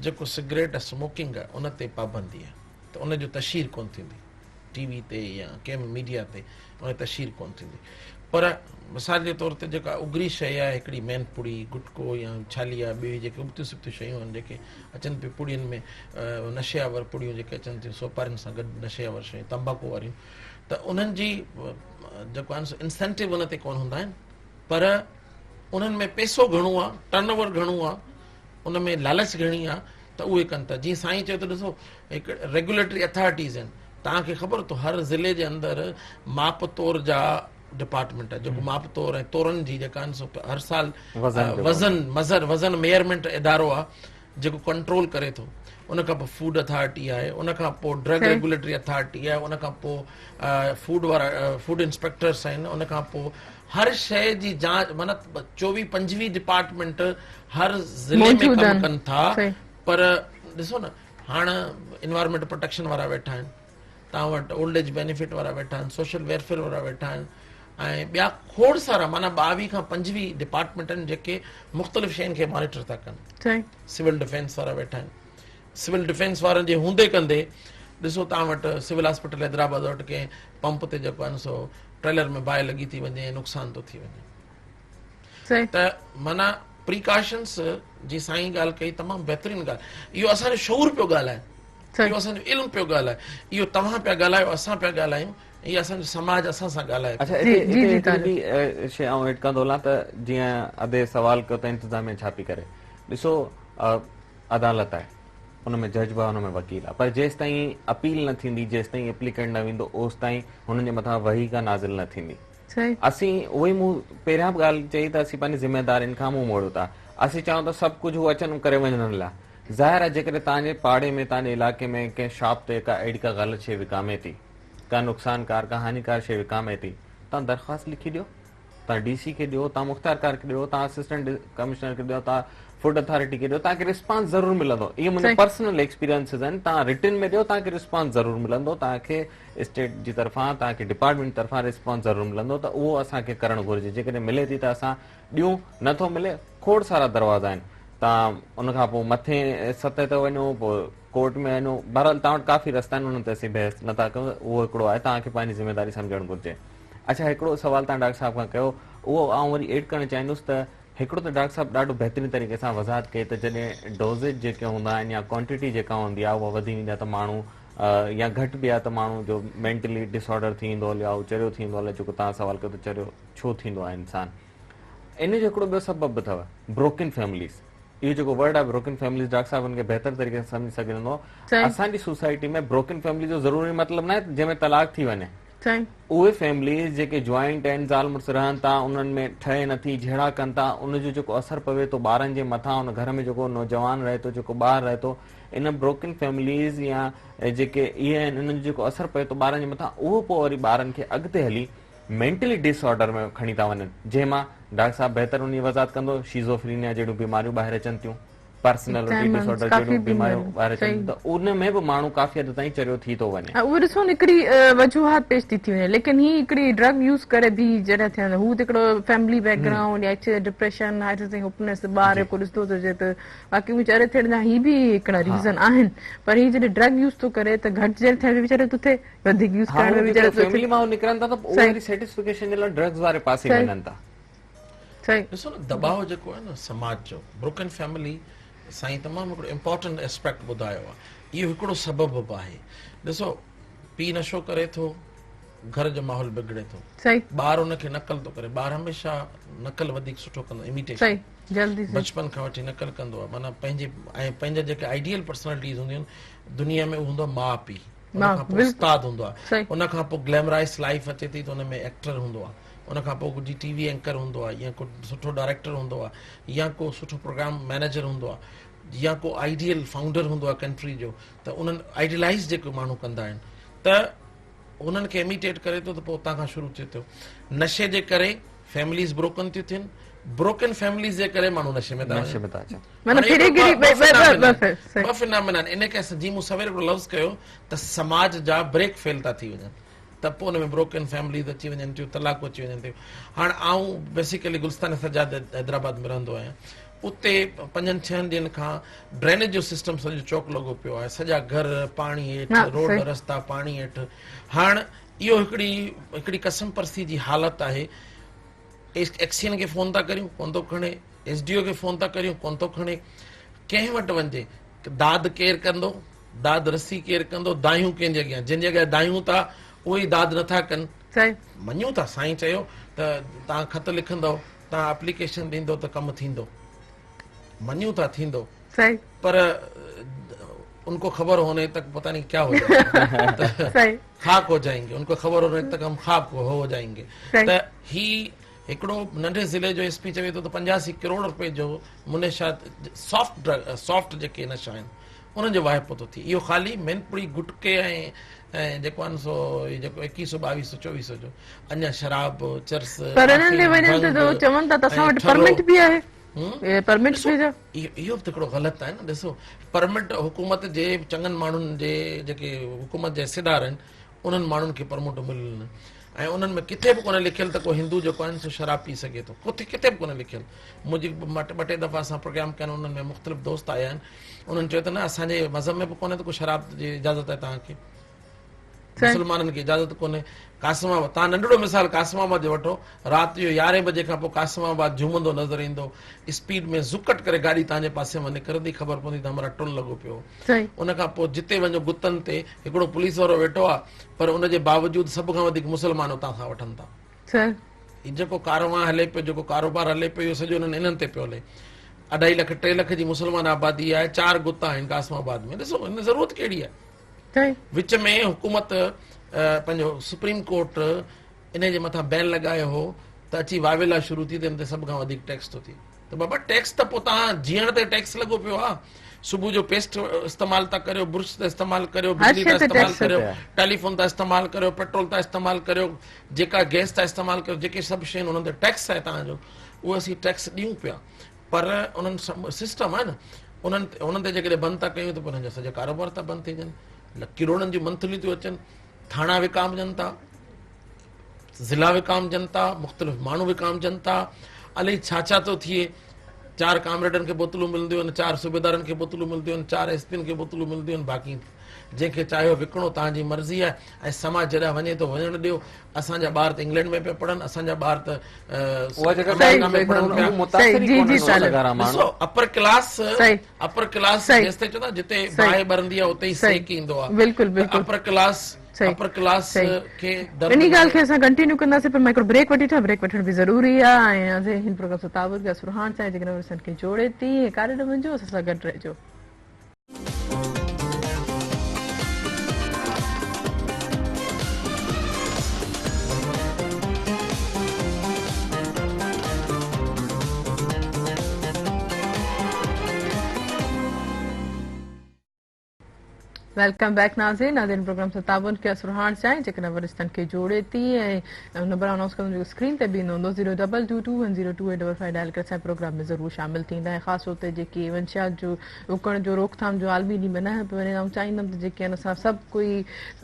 جيڪو سگريٽ سموڪنگ آهي ان تي پابندي آهي ته ان جو تشهير ڪون ٿيندي ٽي وي تي يا ڪنهن به ميڊيا تي ان جي تشهير ڪون ٿيندي پر مثال جي طور تي جيڪا اگري شيء آهي هڪڙي مين پڙي گٽڪو يا ڇالي آهي ٻيون جيڪي ابتيون سبتيون شيون آهن جيڪي اچن پيون پڙين ۾ نشي آور پڙيون جيڪي اچن ٿيون سوپارين سان گڏ نشي آور شيون تمباڪو واريون ته انهن جي جيڪو آهي سو انسينٽو ان تي ڪونه هوندا آهن پر انهن ۾ پئسو گهڻو آهي ٽرن اوور گهڻو آهي ان ۾ لالچ گهڻي آهي ته اهي ڪن ٿا جيئن سائين چيو ته ڏسو هڪ ريگوليٽري اٿارٽيز آهن توهان کي خبر اٿو هر ضلعي جي اندر ماپ تور جا ڊپارٽمينٽ آهي جيڪو ماپ تور ۽ تورن جي جيڪا آهن سو هر سال وزن مزر وزن ميئرمينٽ ادارو آهي جيڪو ڪنٽرول ڪري ٿو ان کان پوء فوڊ اٿارٽي آهي ان کان پوء ڊرگ ريگوليٽري اٿارٽي آهي ان کان پوء فوڊ وارا فوڊ انسپيڪٽرس آهن ان کان پوء هر شيء جي جانچ معنيٰ 24 25 ڊپارٽمينٽ هر ضلعي ۾ ڪم ڪن ٿا پر ڏسو نه هاڻ انوائرمينٽ پروٽيڪشن وارا ويٺا آهن توهان وٽ اولڊ ايج بينيفٽ وارا ويٺا آهن سوشل ويلفيئر وارا ويٺا آهن ۽ ٻيا کوڙ سارا معنيٰ 22 کان 25 ڊپارٽمينٽ آهن جيڪي مختلف شين کي مانيٽر ٿا ڪن. سول ڊفينس وارا ويٺا آهن. سول ڊفينس وارن جي هوندي ڪندي ڏسو توهان وٽ سول هاسپيٽل حيدرآباد وٽ ڪنهن پمپ تي جيڪو آهي سو ٽريلر ۾ باهه لڳي ٿي وڃي ۽ نقصان ٿو ٿي وڃي. ته معنيٰ پريڪاشنس جي سائين ڳالهه ڪئي تمام بهترين ڳالهه. اهو اسان جو شعور پيو ڳالهائي. اهو اسان جو علم پيو ڳالهائي. اهو توهان پيا ڳالهايو اسان پيا ڳالهايون. هي اسان جو سماج اسان سان ڳالهائي اڇا اتي اتي هڪڙي ٻي شيء آئون ايڊ ڪندو هلان ته جيئن ادي سوال ڪيو ته انتظاميه ڇا پئي ڪري ڏسو عدالت آهي ان ۾ جج به آهي ان ۾ وڪيل آهي پر جيستائين اپيل نه ٿيندي جيستائين اپليڪنٽ نه ويندو اوستائين هنن جي مٿان وحي ڪا نازل نه ٿيندي اسين اهو ئي مون پهريان به ڳالهه چئي ته اسين پنهنجي ذميدارين کان منهن موڙيو ٿا اسين چاهيون ته سڀ ڪجهه هو اچن ڪري وڃن لاء ظاهر آهي جيڪڏهن توهان جي پاڙي ۾ توهان جي علائقي ۾ ڪنهن شاپ تي ڪا اهڙي ڪا غلط شيء وڪامي ٿي ڪا نقصانڪار، ڪا هاڃيڪار شيء وڪامي ٿي، توهان درخواست لکي ڏيو، توهان ڊي سي کي ڏيو، توهان مختيارڪار کي ڏيو، توهان اسسٽنٽ ڪمشنر کي ڏيو، توهان فوڊ اٿارٽي کي ڏيو، توهان کي رسپانس ضرور ملندو. اهي منهنجا پرسنل ايڪسپيرينسز آهن، توهان رٽن ۾ ڏيو، توهان کي رسپانس ضرور ملندو، توهان کي اسٽيٽ جي طرفان، توهان کي ڊپارٽمينٽ طرفان رسپانس ضرور ملندو ته اهو اسان کي ڪرڻ گهرجي، جيڪڏهن ملي ٿي ته اسان ڏيون، نه ٿو ملي، کوڙ سارا دروازا آهن، توهان ان کان پوء مٿين سطح تي وڃو، پوء ڪورٽ ۾ وڃو، بهرحال توهان وٽ ڪافي رستا آهن انهن تي اسين بحث نه ٿا ڪيون، اهو هڪڙو آهي توهان کي پنهنجي ذميواري سمجهڻ گهرجي. اڇا هڪڙو سوال توهان ڊاڪٽر صاحب کان ڪيو اهو آئون وري ايڊ ڪرڻ چاهيندس ته هڪڙو ته ڊاڪٽر صاحب ڏاڍو بهترين طريقي سان وضاحت ڪئي ته جڏهن ڊوزيج جيڪي هوندا آهن يا ڪوانٽيٽي جيڪا هوندي آهي اها وڌي ويندي آهي ته ماڻهو يا گهٽ به آهي ته ماڻهو جو مينٽلي ڊس آرڊر ٿي ويندو هليو آهي اهو چريو ٿي ويندو هليو جيڪو توهان سوال ڪيو ته چريو ڇو ٿيندو آهي انسان ان جو هڪڙو ٻيو سبب به اٿو بروڪن فيمليز اهو جيڪو ورڊ آهي بروڪن فيمليز ڊاڪٽر صاحب ان کي بهتر طريقي سان سمجهي سگهندو. اسان جي سوسائٽي ۾ بروڪن فيملي جو ضروري مطلب ناهي ته جنهن ۾ طلاق ٿي وڃي. اهي فيمليز جيڪي جوائنٽ آهن زال مڙس رهن ٿا انهن ۾ ٺهي نٿي جهيڙا ڪن ٿا ان جو جيڪو اثر پوي ٿو ٻارن جي مٿان ان گهر ۾ جيڪو نوجوان رهي ٿو جيڪو ٻار رهي ٿو ان بروڪن فيمليز يا جيڪي اهي آهن انهن جو جيڪو اثر پوي ٿو ٻارن جي مٿان اهو پوء وري ٻارن کي اڳتي هلي مينٽلي ڊس آرڊر ۾ کڻي ٿا وڃن جنهن مان ڊاڪٽر صاحب بهتر انهي وضاحت ڪندو شيزوفرينيا جهڙيون بيماريون ٻاهر اچن ٿيون پرسنالٽي ڊس آرڊر جهڙيون بيماريون ٻاهر اچن ٿيون ته ان ۾ به ماڻهو ڪافي حد تائين چريو ٿي ٿو وڃي. اهو ڏسو نه هڪڙي وجوهات پيش ٿي ٿي وڃي ليڪن هي هڪڙي ڊرگ يوز ڪري به جڏهن ٿين هو ته هڪڙو فيملي بيڪ گرائونڊ يا ڊپريشن هوپنس ٻار ڪو ڏسندو ٿو هجي ته باقي اهي چري ٿيڻ جا هي به هڪڙا ريزن آهن پر هي جڏهن ڊرگ يوز ٿو ڪري ته گهٽ چري ٿيڻ ۾ به چريو ٿو ٿئي وڌيڪ يوز ڪرڻ ۾ به چريو ٿو ٿئي. فيملي مان نڪرن ٿا ته اهي وري سيٽسفڪيشن جي لاء ڊرگز واري پاسي وڃن ٿا. ڏسو نه دٻاء جيڪو آهي نه سماج جو بروڪن فيملي سائين تمام هڪڙو امپورٽنٽ اسپيڪٽ ٻڌايو آهي اهو هڪڙو سبب به آهي ڏسو پيء نشو ڪري ٿو گهر جو ماحول بگڙي ٿو ٻار ان کي نقل ٿو ڪري ٻار هميشه نقل وڌيڪ سٺو ڪندو اميٽيشن بچپن کان وٺي نقل ڪندو آهي معنيٰ پنهنجي ۽ پنهنجا جيڪي آئيڊيل پرسنالٽيز هونديون آهن دنيا ۾ اهو هوندو آهي ماء پيء ان کان پوء استاد هوندو آهي ان کان پوء گليمرائز لائف اچي ٿي ته ان ۾ ايڪٽر هوندو آهي ان کان پوء جي ٽي وي اينڪر هوندو آهي يا ڪو سٺو ڊائريڪٽر هوندو آهي يا ڪو سٺو پروگرام مئنيجر هوندو آهي يا ڪو آئيڊيل فائونڊر هوندو آهي ڪنٽري جو ته انهن آئيڊيلائز جيڪو ماڻهو ڪندا آهن ته انهن کي اميٽيٽ ڪري ٿو ته پوء اتان کان شروع ٿئي ٿو. نشي جي ڪري فيمليز بروڪن ٿيون ٿين، بروڪن فيمليز جي ڪري ماڻهو نشي ۾ ٿا وڃن. معنيٰ ڦري گهري ٻه ٻه ٻه فنامينا آهن. ان کي اسان جيئن مون سوير هڪڙو لفظ ڪيو ته سماج جا بريڪ فيل ٿا ٿي وڃن ته پوء ان ۾ بروڪن فيمليز اچي وڃن ٿيون، طلاقون اچي وڃن ٿيون. هاڻ آئون بيسيڪلي گلستان سجاد حيدرآباد ۾ رهندو آهيان. اتي پنجن ڇهن ڏينهن کان ڊرينيج جو سسٽم سڄو چوڪ لڳو پيو آهي سڄا گهر پاڻي هيٺ روڊ رستا پاڻي هيٺ هاڻ اهو هڪڙي هڪڙي قسم پرسي جي حالت آهي ايڪسين کي فون ٿا ڪريون ڪون ٿو کڻي ايس ڊي او کي فون ٿا ڪريون ڪون ٿو کڻي ڪنهن وٽ وڃجي داد ڪير ڪندو داد رسي ڪير ڪندو دايون ڪنهن جي اڳيان جن جي اڳيان دايون ٿا اهي ئي داد نٿا ڪن مڃون ٿا سائين چيو ته تان خط لکندو توهان اپليڪيشن ڏيندو ته ڪم ٿيندو مڃون ٿا ٿيندو پر ان کو خبر هوني تڪ پتا نهي ڪيا هو جائي خاڪ هو جائين گي ان کو خبر هوني تڪ هم خاڪ هو جائين گي ته هي هڪڙو ننڍي ضلعي جو ايس پي چوي ٿو ته 85 ڪروڙ روپيه جو منشيات سافٽ ڊرگ سافٽ جيڪي نشا آهن انهن جو واهپو ٿو ٿئي اهو خالي مينپڙي گٽڪي ۽ جيڪو آهن سو جيڪو ايڪيهه سو ٻاويهه سو چوويهه سو جو اڃا شراب چرس پر انهن ڏي وڃن ته جو چون ٿا ته اسان وٽ پرمٽ به آهي پرمٽ به جا اهو به هڪڙو غلط آهي نه ڏسو پرمٽ حڪومت جي چڱن ماڻهن جي جيڪي حڪومت جا حصيدار آهن انهن ماڻهن کي پرمٽ مليل آهن ۽ انهن ۾ ڪٿي به ڪونهي لکيل ته ڪو هندو جيڪو آهن سو شراب پي سگهي ٿو ڪٿي ڪٿي به ڪونهي لکيل منهنجي ٻه ٽي دفعا اسان پروگرام ڪيا آهن انهن ۾ مختلف دوست آيا آهن انهن چيو ته نه اسان جي مذهب ۾ به ڪونهي ته ڪو شراب جي اجازت آهي توهان کي مسلمانن کي اجازت ڪونهي قاسم آباد تان ننڍڙو مثال قاسم آباد جو وٺو رات جو 11 بجي کان پوء قاسم آباد جهومندو نظر ايندو اسپيڊ ۾ زڪٽ ڪري گاڏي تان جي پاسي مان نڪرندي خبر پوندي ته همرا ٽن لڳو پيو ان کان پوء جتي وڃو گتن تي هڪڙو پوليس وارو ويٺو آ پر ان جي باوجود سڀ کان وڌيڪ مسلمان اتان کان وٺن ٿا. هي جيڪو ڪاروان هلي پيو جيڪو ڪاروبار هلي پيو اهو سڄو انهن انهن تي پيو هلي. اڍائي لک ٽي لک جي مسلمان آبادي آهي چار گتا آهن قاسم آباد ۾ ڏسو ان ضرورت ڪهڙي آهي. وچ ۾ حڪومت پنهنجو سپريم ڪورٽ انهي جي مٿان بين لڳايو هو ته اچي واويلا شروع ٿي ته ان تي سڀ کان وڌيڪ ٽيڪس ٿو ٿئي. ته بابا ٽيڪس ته پوء توهان جيئڻ تي ٽيڪس لڳو پيو آ صبح جو پيسٽ استعمال ٿا ڪريو برش ٿا استعمال ڪريو بجلي ٿا استعمال ڪريو ٽيليفون ٿا استعمال ڪريو پيٽرول ٿا استعمال ڪريو جيڪا گيس ٿا استعمال ڪريو جيڪي سڀ شيون انهن تي ٽيڪس آهي توهان جو اهو اسين ٽيڪس ڏيون پيا پر انهن سسٽم آهي نه انهن انهن تي جيڪڏهن بند ٿا ڪيون ته پوء انهن جا سڄا ڪاروبار ٿا بند ٿي وڃن ڪروڙن جون منٿليون ٿيون اچن ٿاڻا وڪامجن ٿا ضلع وڪامجن ٿا، مختلف ماڻهو وڪامجن ٿا، الائي ڇا ڇا ٿو ٿئي. چار ڪامريڊن کي بوتلون ملنديون آهن، چار صوبيدارن کي بوتلون ملنديون آهن، چار ايس پين کي بوتلون ملنديون آهن، باقي جنهن کي چاهيو وڪڻو توهان جي مرضي آهي ۽ سماج جيڏانهن وڃي ٿو وڃڻ ڏيو. اسان جا ٻار ته انگلينڊ ۾ پيا پڙهن، اسان جا ٻار ته آمريڪا ۾ پڙهن پيا. ڏسو اپر ڪلاس اپر ڪلاس جيستائين چوندا جتي باهه ٻرندي آهي اتي ئي سيڪ ايندو آهي. اپر ڪلاس اپر ڪلاس کي درد انهي ڳالهه کي اسان ڪنٽينيو ڪنداسين پر مان هڪڙو بريڪ وٺي وٺان بريڪ وٺڻ به ضروري آهي ۽ اسين هن پروگرام سان تعاون ڪيو سرهاڻ چانهه جيڪي نئون اسان کي جوڙي ٿي ۽ ڪاڏي نه وڃجو اسان سان گڏ رهجو. Welcome back ناظرين ناظرين پروگرام سان تعاون ڪيو سرهاڻ چانهه جيڪا نورستان کي جوڙي ٿي ۽ نمبر انائونس ڪندو جيڪو اسڪرين تي به ايندو هوندو zero double two two one zero two eight double five dial ڪري اسان پروگرام ۾ ضرور شامل ٿيندا ۽ خاص طور تي جيڪي منشيات جو روڪڻ جو روڪٿام جو عالمي ڏينهن ملهايو پيو وڃي آئون چاهيندم ته جيڪي آهن اسان سڀ ڪوئي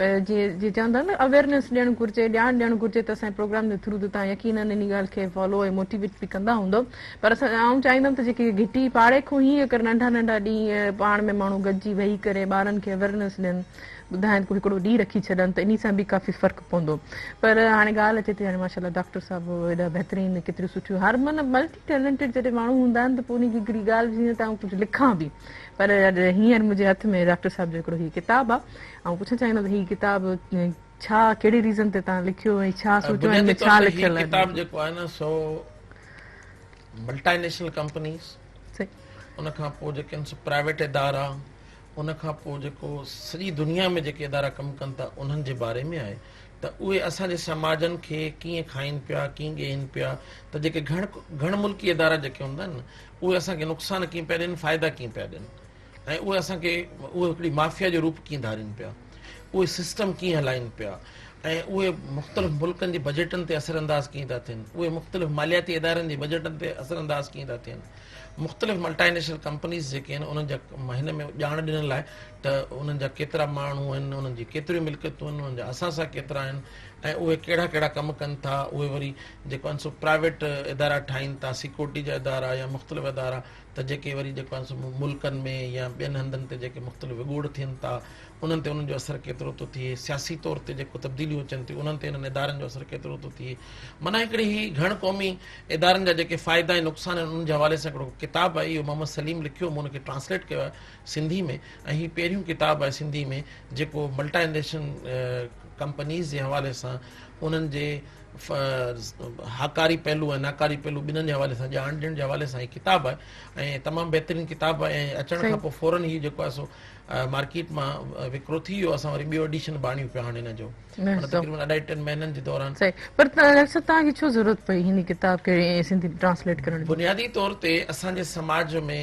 جيئن جيئن چوندا آهن نه اويئرنيس ڏيڻ گهرجي ڄاڻ ڏيڻ گهرجي ته اسان پروگرام جي ٿرو ته توهان يقينن ان ڳالهه کي فالو ۽ موٽيويٽ به ڪندا هوندو پر آئون چاهيندم ته جيڪي گهٽي پاڙي کان هي اگر ننڍا ننڍا ڏينهن پاڻ ۾ ماڻهو گڏجي ويهي ڪري ٻارن کي اويرنيس ڏين ٻڌائين ڪو هڪڙو ڏينهن رکي ڇڏن ته انهي سان به ڪافي فرق پوندو پر هاڻي ڳالهه اچي ٿي هاڻي ماشاءالله ڊاڪٽر صاحب ايڏا بهترين ڪيتريون سٺيون هر من ملٽي ٽيلنٽيڊ جڏهن ماڻهو هوندا آهن ته پوء انهي کي هڪڙي ڳالهه جيئن ته آئون ڪجهه لکان به پر هينئر منهنجي هٿ ۾ ڊاڪٽر صاحب جو هڪڙو هي ڪتاب آهي آئون پڇڻ چاهيندم ته هي ڪتاب ڇا ڪهڙي ريزن تي توهان لکيو ۽ ڇا سوچيو ۽ ان ۾ بنيادي ڇا طور تي هي لکيل آهي؟ ڪتاب جيڪو آهي نه سو ملٽائي نيشنل ڪمپنيز ان کان پوء جيڪي آهن سو پرائيويٽ ادارا ان کان پوء جيڪو سڄي دنيا ۾ جيڪي ادارا ڪم ڪن ٿا انهن جي باري ۾ آهي ته اهي اسان جي سماجن کي ڪيئن کائين پيا ڪيئن ڳيهين پيا ته جيڪي گهڻ گهڻ ملڪي ادارا جيڪي هوندا آهن نه اهي اسان کي نقصان ڪيئن پيا ڏين فائدا ڪيئن پيا ڏين ۽ اهي اسان کي اهي هڪڙي مافيا جو روپ ڪيئن ڌارين پيا، اهي سسٽم ڪيئن هلائين پيا ۽ اهي مختلف ملڪن جي بجيٽن تي اثر انداز ڪيئن ٿا ٿين، اهي مختلف مالياتي ادارن جي بجيٽن تي اثر انداز ڪيئن ٿا ٿين، مختلف ملٽائي نيشنل ڪمپنيز جيڪي آهن انهن جا هن ۾ ڄاڻ ڏنل آهي ته انهن جا ڪيترا ماڻهو آهن، انهن جي ڪيتريون ملڪيتون آهن، انهن جا اثاثا ڪيترا آهن ۽ اهي ڪهڙا ڪهڙا ڪم ڪن ٿا، اهي وري جيڪو آهن سو پرائيويٽ ادارا ٺاهين ٿا، سيڪيورٽي جا ادارا يا مختلف ادارا ته جيڪي وري جيڪو آهي سو ملڪن ۾ يا ٻين هنڌن تي جيڪي مختلف وڳوڙ ٿين ٿا انهن تي انهن جو اثر ڪيترو ٿو ٿئي، سياسي طور تي جيڪو تبديليون اچن ٿيون انهن تي انهن ادارن جو اثر ڪيترو ٿو ٿئي. معنيٰ هڪڙي هي گهڻ قومي ادارن جا جيڪي فائدا ۽ نقصان آهن انهن جي حوالي سان هڪڙو ڪتاب آهي اهو محمد سليم لکيو مون ان کي ٽرانسليٽ ڪيو آهي سنڌي ۾ ۽ هي پهريون ڪتاب آهي سنڌي ۾ جيڪو ملٽائي نيشن ڪمپنيز جي حوالي سان انهن جي هاڪاري پهلو ۽ ناڪاري پهلو ٻنهن جي حوالي سان ڄاڻ ڏيڻ جي حوالي سان هي ڪتاب آهي ۽ تمام بهترين ڪتاب آهي ۽ اچڻ کان پوء فورن هي جيڪو آهي سو مارڪيٽ مان وڪرو ٿي ويو اسان وري ٻيو ايڊيشن به آڻيون پيا هاڻي هن جو تقريبن اڍائي ٽن مهينن جي دوران. صحيح پر ڊاڪٽر صاحب توهان کي ڇو ضرورت پئي هن ڪتاب کي سنڌي ٽرانسليٽ ڪرڻ جي؟ بنيادي طور تي اسان جي سماج ۾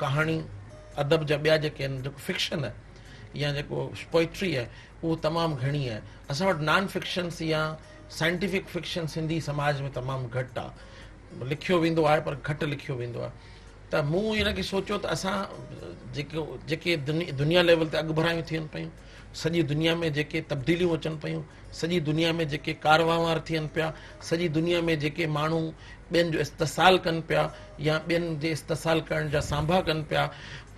ڪهاڻي ادب جا ٻيا جيڪي آهن جيڪو فڪشن آهي يا جيڪو پوئٽري آهي اهو تمام گهڻي آهي اسان وٽ نان فڪشنس يا سائنٽيفڪ فڪشن سنڌي سماج ۾ تمام گهٽ آ لکيو ويندو آهي پر گهٽ لکيو ويندو آهي ته مون ان کي سوچيو ته اسان جيڪو جيڪي دنيا ليول تي اڳڀرايون ٿين پيون سڄي دنيا ۾ جيڪي تبديليون اچن پيون سڄي دنيا ۾ جيڪي ڪاروهنوار ٿين پيا سڄي دنيا ۾ جيڪي ماڻهو ٻين جو استحصال ڪن پيا يا ٻين جي استحصال ڪرڻ جا سانڀا ڪن پيا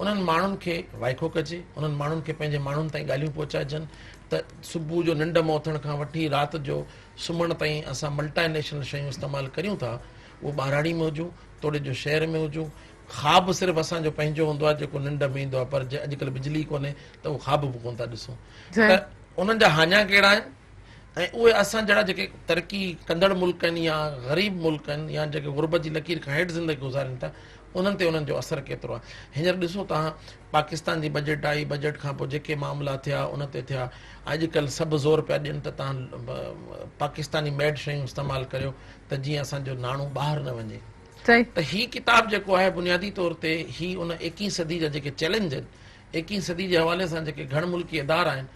انهن ماڻهن کي وائکو ڪجي انهن ماڻهن کي پنهنجي ماڻهن تائين ڳالهيون پهچائجن ته صبح جو ننڊ مان اٿڻ کان وٺي رات جو سمهڻ تائين اسان ملٽائي نيشنل شيون استعمال ڪريون ٿا اهو ٻهراڙي ۾ هجون توڙي جو شهر ۾ هجون خواب صرف اسان جو پنهنجو هوندو آهي جيڪو ننڊ ۾ ايندو آهي پر جي اڄڪلهه بجلي ڪونهي ته اهو خواب به ڪونه ٿا ڏسون ته انهن جا هاڃا ڪهڙا آهن ۽ اهي اسان جهڙا جيڪي ترقي ڪندڙ ملڪ آهن يا غريب ملڪ آهن يا جيڪي غربت جي لڪير کان هيٺ زندگي گذارين ٿا انهن تي انهن جو اثر ڪيترو آهي هينئر ڏسو توهان پاڪستان جي بجيٽ آئي بجيٽ کان پوء جيڪي معاملا ٿيا ان تي ٿيا اڄ ڪلهه سڀ زور پيا ڏين ته توهان پاڪستاني ميڊ شيون استعمال ڪريو ته جيئن اسان جو ناڻو ٻاهر نه وڃي ته هي ڪتاب جيڪو آهي بنيادي طور تي هي ان ايڪيهين صدي جا جيڪي چئلينج آهن ايڪيهين صدي جي حوالي سان جيڪي گهڻ ملڪي ادارا آهن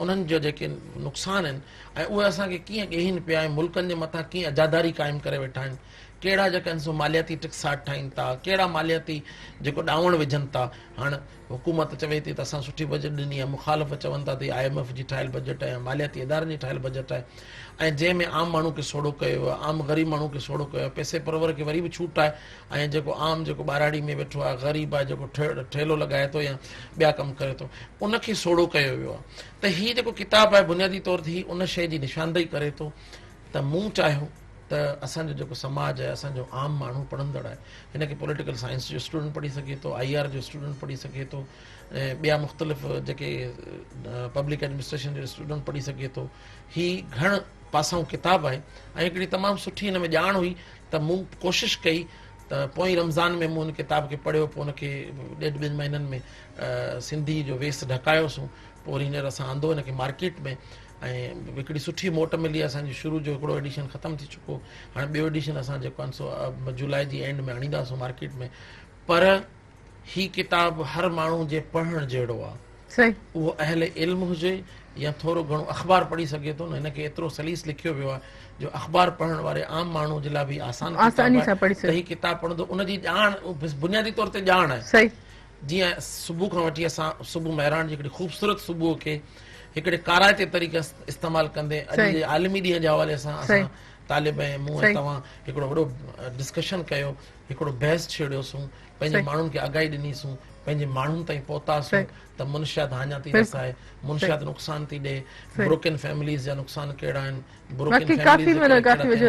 انهن جا جيڪي نقصان آهن ۽ اهي اسان کي ڪيئن ڳيهين پيا ۽ ملڪن جي مٿان ڪيئن اجاداري قائم ڪري ويٺا آهن ڪهڙا جيڪا آهن سو مالياتي ٽڪساٽ ٺاهين ٿا ڪهڙا مالياتي جيڪو ڏانوڻ وجهن ٿا هاڻ حڪومت چوي ٿي ته اسان سٺي بجيٽ ڏني آهي مخالف چون ٿا ته هي I M F جي ٺاهيل بجيٽ آهي يا مالياتي ادارن جي ٺاهيل بجيٽ آهي ۽ جنهن ۾ عام ماڻهو کي سوڙهو ڪيو ويو آهي عام غريب ماڻهو کي سوڙهو ڪيو آهي پئسي پرور کي وري به ڇوٽ آهي ۽ جيڪو عام جيڪو ٻهراڙي ۾ ويٺو آهي غريب آهي جيڪو ٺيلو لڳائي ٿو يا ٻيا ڪم ڪري ٿو ان کي سوڙهو ڪيو ويو آهي ته هي جيڪو ڪتاب آهي بنيادي طور تي هي ان شيء جي نشاندهي ڪري ٿو ته مون چاهيو ته اسان جو جيڪو سماج آهي اسان جو عام ماڻهو پڙهندڙ آهي هن کي پوليٽيڪل سائنس جو اسٽوڊنٽ پڙهي سگهي ٿو I R جو اسٽوڊنٽ پڙهي سگهي ٿو ۽ ٻيا مختلف جيڪي پبلڪ ايڊمنسٽريشن جو اسٽوڊنٽ پڙهي سگهي ٿو هي گهڻ پاسائون ڪتاب آهي ۽ هڪڙي تمام سٺي هن ۾ ڄاڻ هئي ته مون ڪوشش ڪئي ته پوئين رمضان ۾ مون هن ڪتاب کي پڙهيو پوء ان کي ڏيڍ ٻن مهينن ۾ سنڌي جو ويس ڍڪايوسون پوء وري هينئر اسان آندو هن کي مارڪيٽ ۾ ۽ هڪڙي سٺي موٽ ملي اسان جي شروع جو هڪڙو ايڊيشن ختم ٿي چڪو هاڻي ٻيو ايڊيشن اسان جيڪو آهي سو جولاء جي اينڊ ۾ آڻينداسون مارڪيٽ ۾ پر هي ڪتاب هر ماڻهو جي پڙهڻ جهڙو آهي. اهو اهل علم هجي يا ٿورو گهڻو اخبار پڙهي سگهي ٿو نه هن کي ايترو سليس لکيو ويو آهي جو اخبار پڙهڻ واري عام ماڻهو جي لاء به آسان آساني سان پڙهي سگهي ته هي ڪتاب پڙهندو ان جي ڄاڻ بنيادي طور تي ڄاڻ آهي صحيح جيئن صبح کان وٺي اسان صبح مهراڻ جي هڪڙي خوبصورت صبح کي هڪڙي ڪارائتي طريقي استعمال ڪندي اڄ جي عالمي ڏينهن جي حوالي سان اسان طالب ۽ مون ۽ توهان هڪڙو وڏو ڊسڪشن ڪيو هڪڙو بحث ڇيڙيوسون پنهنجي ماڻهن کي آگاهي ڏنيسون پنهنجي ماڻهن تائين پهتاسون ته منشيات هاڃا ٿي رسائي منشيات نقصان ٿي ڏي بروڪن فيمليز جا نقصان ڪهڙا آهن بروڪن فيمليز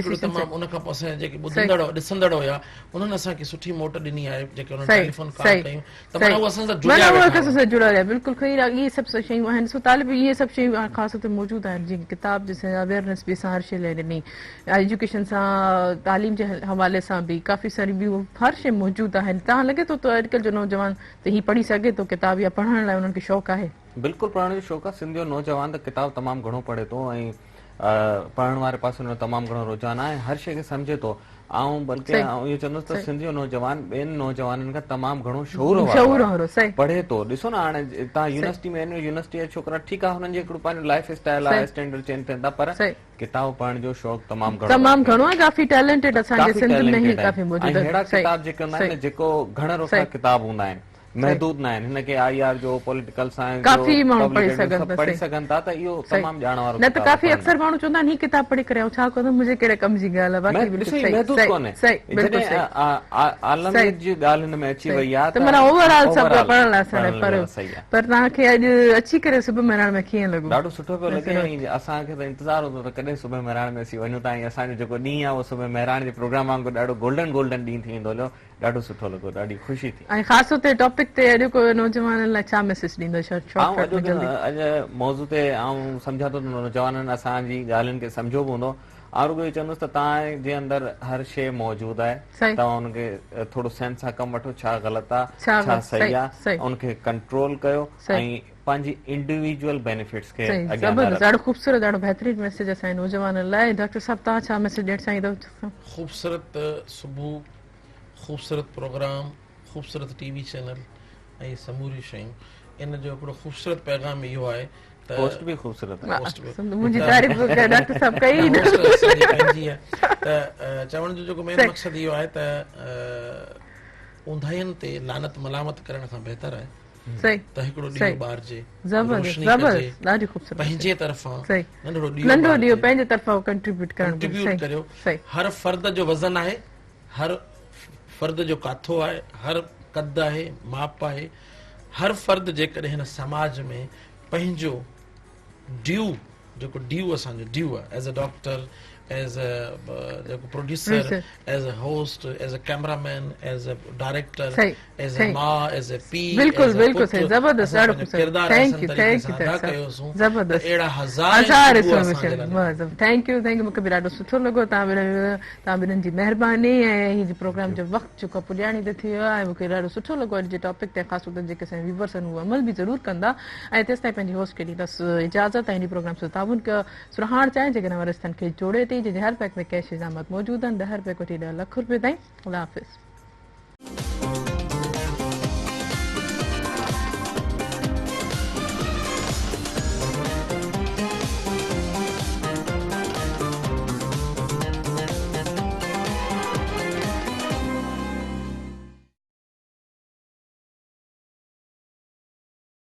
هڪڙو تمام ان کان پوء اسان جيڪي ٻڌندڙ ڏسندڙ هيا انهن اسان کي سٺي موٽ ڏني آهي جيڪي انهن ٽيليفون ڪال ڪيون ته معنيٰ هو اسان سان جڙيا ويٺا اسان سان جڙيا رهيا بلڪل خير اهي سڀ شيون آهن سو طالب اهي سڀ شيون خاص طور تي موجود آهن جيئن ڪتاب جي اويئرنيس به اسان هر شي لاء ڏني ايجوڪيشن سان تعليم جي حوالي سان به ڪافي ساري ٻيون هر شي موجود آهن تان لڳي ٿو ته اڄڪلهه جو نوجوان ته هي پڙهي سگهي ٿو ڪتاب يا پڙهڻ لاء انهن کي شوق آهي. بلڪل پڙهڻ جو شوق آهي سنڌ جو نوجوان ته ڪتاب تمام گهڻو پڙهي ٿو ۽ پڙهڻ واري پاسي ان جو تمام گهڻو رجحان آهي ۽ هر شيء کي سمجهي ٿو آئون بلڪه آئون اهو چوندس ته سنڌ جو نوجوان ٻين نوجوانن کان تمام گهڻو شعور وارو آهي پڙهي ٿو ڏسو نه هاڻي تان يونيورسٽي ۾ وڃو يونيورسٽي جا ڇوڪرا ٺيڪ آهي هنن جي هڪڙو پنهنجو لائف اسٽائل آهي اسٽينڊرڊ چينج ٿين ٿا پر ڪتاب پڙهڻ جو شوق تمام گهڻو تمام گهڻو آهي ڪافي ٽيلنٽيڊ اسان جي سنڌ ۾ هي ڪافي موجود آهن اهڙا ڪتاب جيڪي هوندا آهن جيڪو گهڻ رخا ڪتاب هوندا آهن محدود نه آهن هن کي I R جو پوليٽيڪل سائنس جو ڪافي ماڻهو پڙهي سگهن ٿا پڙهي سگهن ٿا ته اهو تمام ڄاڻ وارو نه ته ڪافي اڪثر ماڻهو چوندا آهن هي ڪتاب پڙهي ڪري آئون ڇا ڪندم منهنجي ڪهڙي ڪم جي ڳالهه آهي باقي بلڪل صحيح محدود ڪونهي جڏهن عالميت جي ڳالهه هن ۾ اچي وئي آهي ته معنيٰ اوور آل سڀ پڙهڻ لاء اسان لاء پر پر توهان کي اڄ اچي ڪري صبح مهراڻ ۾ ڪيئن لڳو؟ ڏاڍو سٺو پيو لڳي ۽ اسان کي ته انتظار هوندو ته ڪڏهن صبح مهراڻ ۾ اسين وڃون ٿا ۽ اسان جو جيڪو ڏينهن آهي اهو صبح مهراڻ جي پروگرام وانگر ڏاڍو گولڊن گولڊن ڏينهن ٿي ويندو هليو ڏاڍو سٺو لڳو ڏاڍي خوشي ٿي. ۽ خاص طور تي ٽاپڪ تي اڄوڪو نوجوانن لاء ڇا ميسيج ڏيندو شارٽ آئون شارٽ ۾ جلدي. اڄ موضوع تي آئون سمجهان ٿو ته نوجوانن اسان جي ڳالهين کي سمجهيو به هوندو آئون رڳو اهو چوندس ته توهان جي اندر هر شيء موجود آهي توهان ان کي ٿورو سينس سان ڪم وٺو ڇا غلط آهي ڇا صحيح آهي ان کي ڪنٽرول ڪيو ۽ پنهنجي انڊيويجوئل بينيفٽس کي اڳيان نه زبردست ڏاڍو خوبصورت ڏاڍو بهترين ميسيج اسان جي نوجوانن لاء ڊاڪٽر صاحب توهان ڇا ميسيج ڏيڻ چاهيندو؟ خوبصورت صبح خوبصورت پروگرام خوبصورت ٽي وي چينل ۽ سموريون شيون ان جو هڪڙو خوبصورت پيغام اهو آهي ته پوسٽ به خوبصورت آهي پوسٽ به منهنجي تعريف ڊاڪٽر صاحب ڪئي ئي نه پنهنجي آهي ته چوڻ جو جيڪو مين مقصد اهو آهي ته اونداهين تي لعنت ملامت ڪرڻ کان بهتر آهي ته هڪڙو ڏيئو ٻارجي زبردست زبردست ڏاڍي خوبصورت پنهنجي طرفان ننڍڙو ڏيئو ننڍڙو ڏيئو پنهنجي طرفان ڪنٽريبيوٽ ڪرڻ ڪنٽريبيوٽ ڪريو هر فرد جو وزن آهي هر فرد جو ڪاٿو آهي هر قد آهي ماپ آهي هر فرد جيڪڏهن هن سماج ۾ پنهنجو ڊيو جيڪو ڊيو اسان جو ڊيو آهي as A doctor as a جيڪو producer as a host as a camera man as a director as a my as a P بلڪل بلڪل صحيح زبردست ڏاڍو خوبصورت thank you thank you ڪيوسون زبردست اهڙا هزار هزار thank you thank you مونکي به ڏاڍو سٺو لڳو تان توهان ٻنهن جي مهرباني ۽ هي پروگرام جو وقت جيڪو آهي پڄاڻي تي ٿي ويو آهي ۽ مون کي ڏاڍو سٺو لڳو اڄ جي ٽاپڪ تي خاص طور تي جيڪي اسان جا ويورس آهن اهي عمل به ضرور ڪندا ۽ تيستائين پنهنجي هوسٽ کي ڏيندس اجازت ۽ هن پروگرام سان تعاون ڪيو سرهاڻ چانهه جيڪي نوان رشتن کي جوڙي ٿي جنهن جي هر پيڪ ۾ ڪيش انعامات موجود آهن 10 رپئي کان وٺي 10 لک رپئي تائين الله حافظ.